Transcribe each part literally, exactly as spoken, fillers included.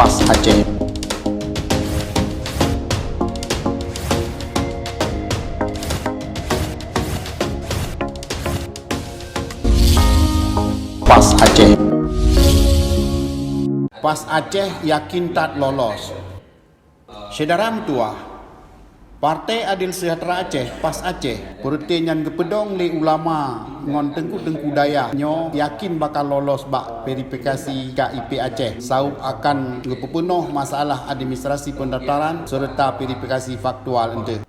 Pas Aceh. Pas Aceh. Pas Aceh yakin that lolos. Syedara meutuwah, Partai Adil Sejahtera Aceh, pas Aceh, peureuté nyan geupeudong lé ulama ngon teungku-teungku dayah nyoe yakin bakal lolos bak verifikasi K I P Aceh, sawub akan geupeupeunoh masalah administrasi peundaftaran seureuta verifikasi faktual eunteuk.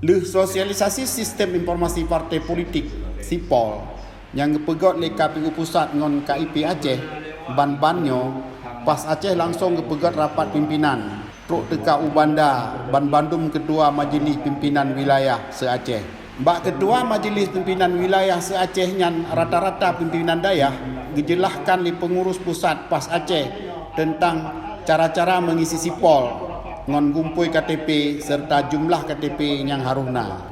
Lheueh sosialisasi sistem informasi partai politik, Sipol, nyang geupeugét lé K P U Pusat ngon K I P Aceh, ban-ban nyoe, pas Aceh langsong geupeugét rapat pimpinan, trok teuka u Banda, banmandum keutua majeulih pimpinan wilayah se-Aceh. Bak keutua majeulih pimpinan wilayah se-Aceh nyan rata-rata pimpinan dayah, geujeulahkan lé peungurus pusat pas Aceh teuntang cara-cara meungisi Sipol ngon gumpôi K T P seureuta jumlah K T P nyang harôh na.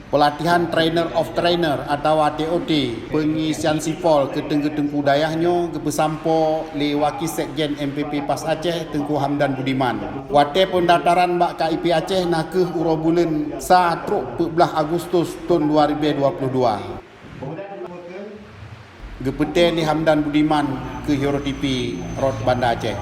Peulatihan Trainer of Trainer atawa T O T peungisian Sipol keu teungku-teungku dayah nyoe geupeusampoe lé Wakil Sekjen M P P Pas Aceh Teungku Hamdan Budiman. Watée peundaftaran bak K I P Aceh na kheueh uroe buleuen sa trok peuet blaih Agustus thon dua ribée dua puluh dua. Geupeutée lé Hamdan Budiman keu Hireuen T V rot Banda Aceh.